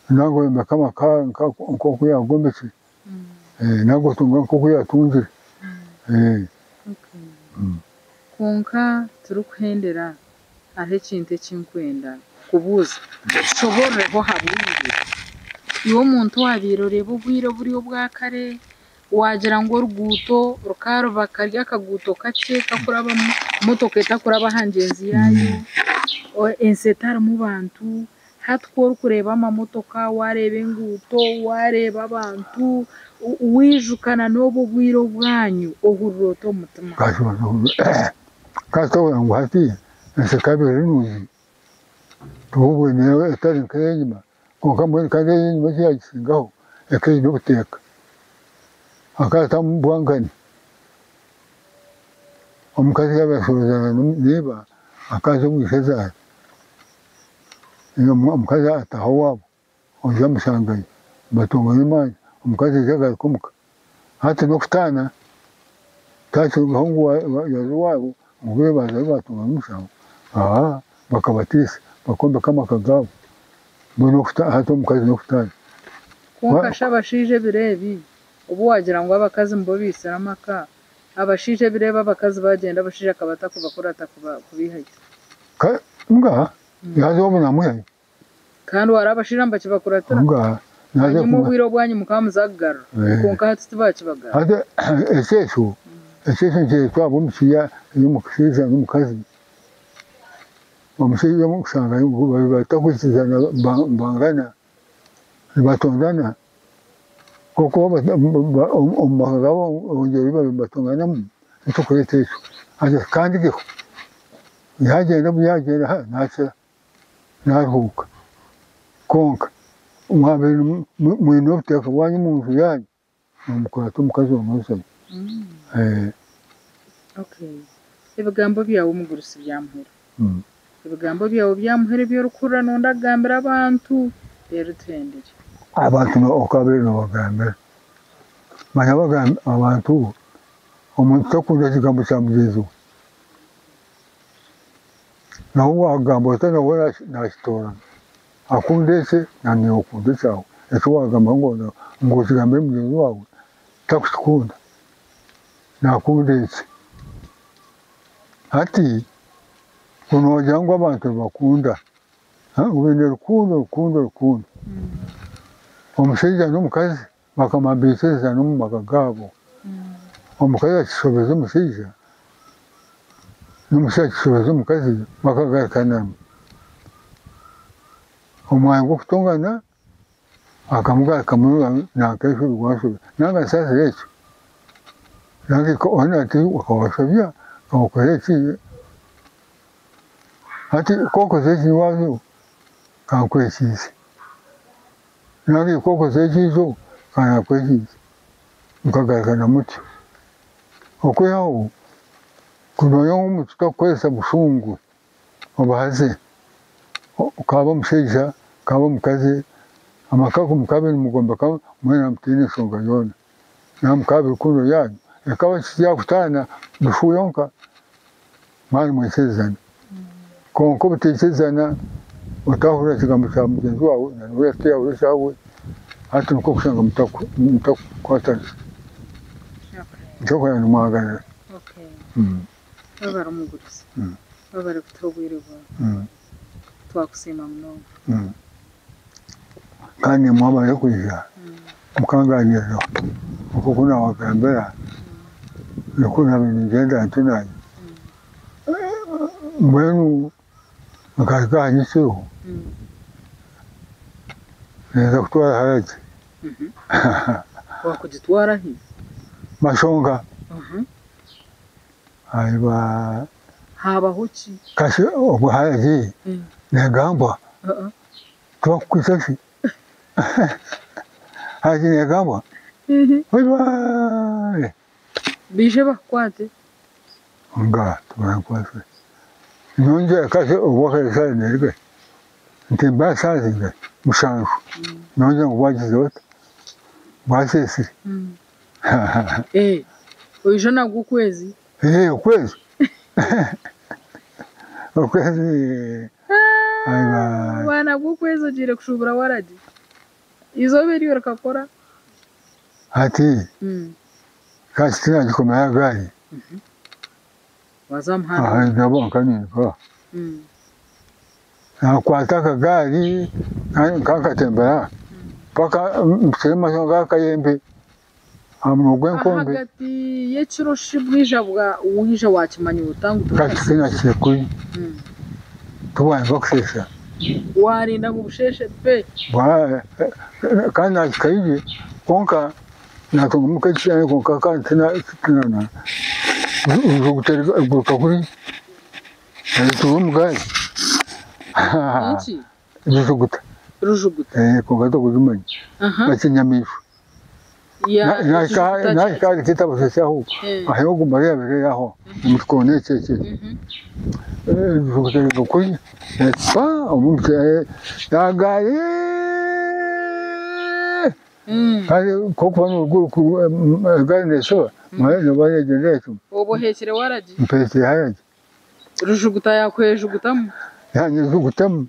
Nanga oyombeke amaka nk'oku yaagombekire, nanga otunge nk'oku yaatungire. Kwonka turikuhendera hariho ekintu eki ndikwenda kukubuuza otushobororeho aha bwire. Iwe omuntu owaabaire oreeba obwire oburi obwa kare, waagira ngu oruguuto rukaruba kari akaguuto kakye kakurabamu motoka etakuraba aha ngyenzi yaayo, ensi etarimu bantu, hati ku orikureeba amamotoka, waareeba enguuto, waareeba abantu, waijukana n'obwo obwire obwanyu, ohurira ota omu mutima? Kasita ogira ngu hati ensi ekaba eri nungi, tobwe etari nk'eyenyima, kwonka mbwenu kandi ey'enyima eki yaagisingaho ekaba eine obuteeka, hakaba hatarumu bwangani. Omukazi yaaba yashorozaana n'iba akaaza omu ishezaara, omukazi ataaha owaabo oija amushangayo batongana emanja, omukazi aija agaruka omuka. Hati n'okutaana takirugaho ngu yaaza owaabo ngu be baazayo baatungana omushango, aa bakabatiisa bakombeka amaka gaabo. Mbwenu hati omukazi n'okutaana. Kwonka shi abashaija ebiro ebi, obu waagira ngu abakazi nibo baitsire amaka, abashaija ebiro ebi abakazi baagyenda abashaija akaba atakubakurata kubaihayo? Nga, yaaza owaabo naamwihayo. Kandi wareeba abashaija nibakibakuratira? Nga, Naaza Hanyima obwire obwanyu mukaba muza kugarura kwonka hati tibakibagarura. Hati ekyeso, ekyeso nikireetwa ahabw'omushaija n'omushaija n'omukazi. Omushaija kushanga batakwikirizana nibangana, nibatongana. Kwonka omu maka gaabo ongyera baaba nibatonganamu nikyo kirikureeta ekyo. Haza kandigeho, yaagyenda obu yaagyenda naakira, naaruhuuka. Kwonka mwabaire mwine obuteeka bwanyu omunju yaanyu, nomukwata omukazi omwozayo. Okay. Ebigambo byawe omugurusi byamuhera. Ebigambo byawe byamuhera ebi orikuhurira noyenda kugambira abantu reero tuhendere. Abantu okabaire nobagambira, manya abantu, omuntu takunda kigambo kya mugyenzi we. Nobu wakugamba ota nawe nakitoorana. Akunda ekye naiwe okunda ekyawe. Eki wagamba ngu okigambire mugyenzi waawe takukikunda, nakunda ekye. Hati ku noogira ngu abantu nibakunda, ngu baine rukundo rukundo rukundo, omushaija n'omukazi bakamara baikirizana omu maka gaabo, omukazi akishobeza omushaija n'omushaija akishobeza omukazi bakagarukanamu. Omwanya gw'okutongana akamugarukamu nanka enshobi wanshobya, nanga nsaasira ekyo, nanka hoona ati okaba washobya okora eki, hati ku okozire eki waaza kankwekiize, nanga iwe ku okozire eki ijo kanaakwekiize, mukagarukana mutyo. Okwihaho kumanya ngu omuntu takukoresa bushungu obuhaze, kaba omushaija kaba omukazi, amaka ago mukaaba nimugombeka mwena mutaine nshonga yoona, naaba mukaba rukundo yaanyu ekaba yakutaana bushu yonka mwaba nimwikirizana. Kwonka obutaikirizana otahurira kigambo kya mugyenzi waawe nawe atahurira ekyawe, hati nikwo kushanga mutakukwatanisa. Nikyo orikureeba nimwagarana. Webare omugurusi, webare kutuha obwire bwawe, twakusiima munonga. Kandi mwabare kwija mukanganiiriraho nk'oku naabagambira nikwo naabaire ningyenda ntyo naanye. Mbwenu nkahika aha nyekiro ninza kutwara haragi. Wakugitwara hi? Mashonga. Haiba. Habaho ki? Kasi obwo haragi negambwa? Tibakukwitsa shi? Haragi negambwa? Haiba. Baije bakukwate? Nga tibankwasire. Nyongyera kasi obwo eshaaha neruga hi? Nti mba shaaha zingahi? 7. Nongyera ngu bwagize buta? Bwaseesire. Oije nagwo okwezi? Okwezi? Okwezi. Waaba nagwo okwezi ogiire kushuubura waragi? Eizooba eryo rikakora? Hati kasi tinagikomera aha gaari. Waaza aha muhanda? Ndaba nka nakwata akagaari nkakatembera mpaka mpikire omu masho ga Kayembe aha munwa gw'enkombe. Ahagati y'ekiro shi bwija bwija wakimanya ota ngu Kasi tinakire kuri tibwayanga kushesha. Warinda ngu busheeshe pe? Kandi nahikayo gye kwonka natungamu nk'ekishani kwonka kandi tinana riguruka kuri rituura omu gaari. Niki? Rujuguta. Rujuguta. Kwonka tokuzimanya. Ekinyamaishwa. Nahika ahari busheshaho ahi ogu mare yabaire aho omu kikoona eki eki. Rujuguta riruga kuri pa gaari kandi kokuba egaari neeshuba neeba negyendera kimwe. Obwo oheekire waragi? Mpeekire haragi. Rujuguta yakwejugutamu? Yanyejugutamu.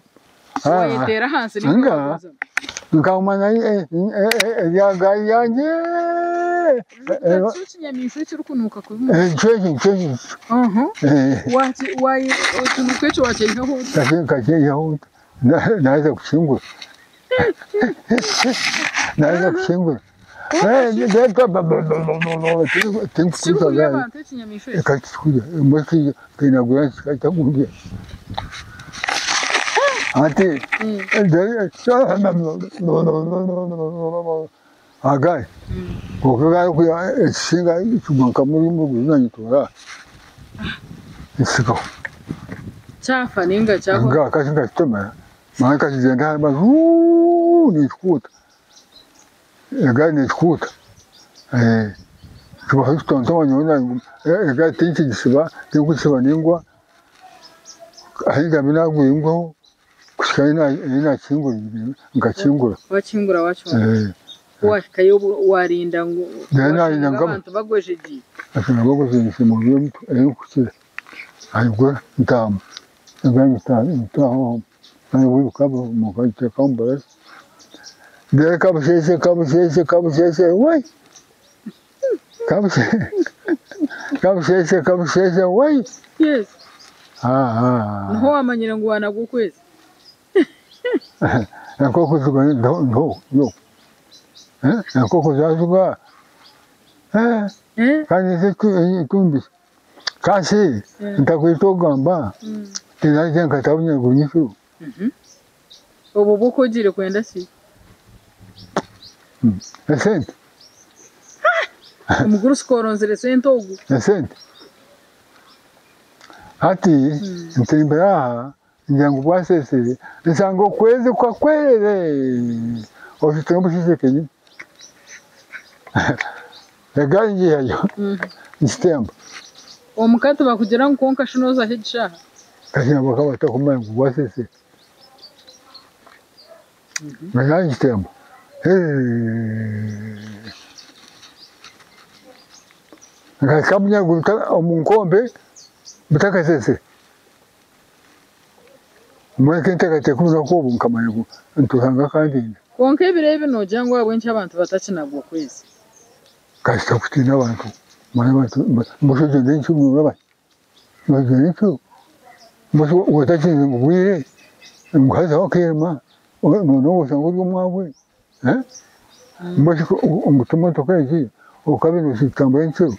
Wayeteera ahansi nikwo wagumizamu? Nkaguma erya gaari yangye. Rujuguta tikyo kinyamaishwa ekirikunuuka kubi munonga? Nikyo eki nikyo eki. Ekinuuko ekyo wakyeyihaho ota? Nkakyeyihaho nta? Naaza kukingura. Naaza kukingura. Tikirikurya abantu ekinyamaishwa eki? Reka tikikurya. Mbwenu kainagura kikagurya. Hati agaari kwonka gaarikuya ekisinga kigwa nka muri omu naanye ntoora aha nkisigaho. Kyafa ninga kyahwa? Nga kasi nkakitemera mara nkakigyenda aha rubaju ninkikuuta. Egaari neekikuuta. Kibaho kitontoma nyowe egaari tinkigisiba, tinkugisiba ningwa, ahi ndaaba naagwire ngweho kuhika ahi naakinguriire nkakingura. Wakingura wakibona. Ku waahikayo waarinda ngu Narinda washanga ngu abantu bagwejegyeire. Bashanga bagwejegyeire erikukira ahaiguru ntahamu egaari ngitaaha ngiteeka omu baraza. Reero kabusheeshe kabusheeshe kabusheeshe wai! Kabusheeshe kabusheeshe wai! Yes. Niho waamanyire ngu waanagwa okwezi. Enkoko ziba niho enkoko zaaziga kandi etumbise. Kasi ntakwita okugamba tinarya nkataho nyaruguru nyekiro. Obwo bwo ogiire kwenda ki? Esente. Omugurusi koronzire sente ogu. Esente. Hati ntimbire aha ngira ngu bwasesire nshanga okwezi kukakwerere oshutire omushaija kenyini. Egaari ngiihayo ngitemba. Omuka tibakugira ngu kwonka shi nooza hi egi shaaha? Kasi nabo bakaba batakumanya ngu bwasesire. Nkaza ngitemba. Nkahika omu nkombe butakasesire. Mbwenu nkenteekateeka obunaku obu nkamanya ngu nti Ruhanga akandinda. Kwonka ebiro ebi noogira ngu ahabw'enki abantu batakinagwa okwezi? Kasita kutiina abantu. Manya abantu mbwenu ogyenda enkiro nooraba ki? Nogyenda enkiro? Mbwenu otakinze ngu bwire ngu hazaho akairima noona oshanga ori omwabwe? Mbwenu shi ngu emotoka egi okaaba noogitambura enkiro?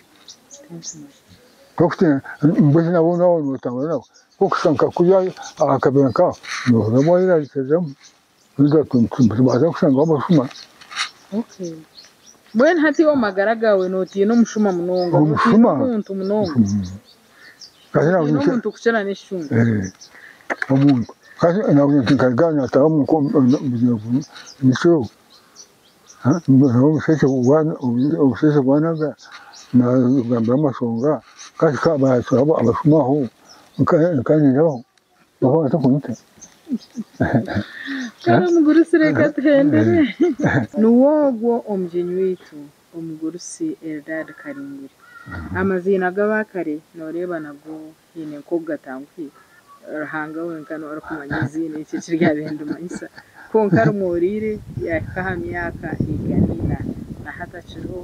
Tokutiina mbwenu nabo waaba notambura nabo kokushusha nka kuriya aha kabira nkaho nohurira wayerarikiriramu nibaza kushangaho abashuma. Okay. Mbwenu hati iwe omu magara gaawe nootiina omushuma munonga, nootiina Omushuma? omuntu munonga. Nootiina omuntu kukira n'ekicuncu. Omuntu kasi nagira nti nkaruga nataaha nyekiro obusheshe bwanaga nagambira amashonga kasi abashuma aho nkanindaho bakaba batakunyita. Kare omugurusi reka tuhendere. Niwe ogwo omugyenyi waitu omugurusi Eldad Karinguri. Amaziina g'abaakare nooreeba nago haine nk'oku gatanguhi. Ruhanga wenka niwe arikumanya eiziina eki eki ryabaire nirimanyisa. Kwonka rimworiire yaahika aha myaka 104 na hati akiriho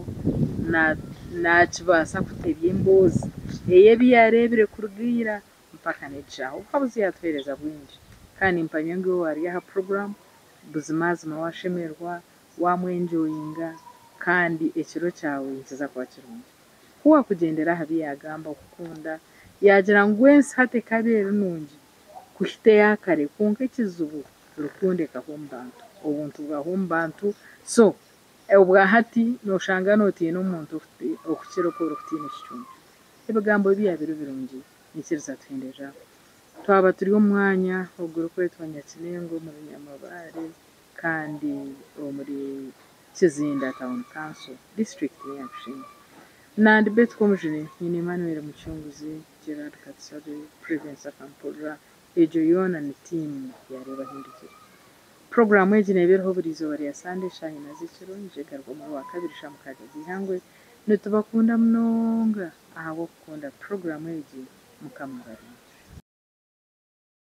naakibaasa kutebya emboozi ey'ebi yaareebire kuruga ira mpaka n'egi shaaha. Obuhabuzi yaatuheereza bwingi kandi nimpamya ngu iwe waari aha puroguraamu buzimazima waashemererwa, wamwenjoyinga kandi ekiro kyawe nikiza kuba kirungi. Ku waakugyendera aha bi yaagamba okukunda, yaagira ngu ensi hati ekaba eri nungi kuhita eya kare kwonka ekizibu rukundo ekahwa omu bantu, obuntu bwahwa omu bantu so obwa hati nooshanga nootiina omuntu okukira oku orikutiina ekicuncu. Ebigambo ebi yaabire birungi nyikiriza tuhenderere aho. Twaba turi omu mwanya ogurikwetwa Nyakinengo omuri Nyamabaare kandi omuri Kizinda Town Council, disiturikiti n'eya Bushenyi. Nandi Betty Komujuni, nyine Emmanuel Mucunguzi, Gerard Katusabe, Prudence Akampurira, egyo yoona ni tiimu ya Reeba Hindukire. Puroguraamu egi neeba eriho buri izooba rya Sande eshaaha ina z'ekiro ija egaruka omuri Rwakabiri shaaha 6 z'eihangwe. Nitubakunda munonga ahabw'okukunda puroguraamu egi. Mukama abarinde.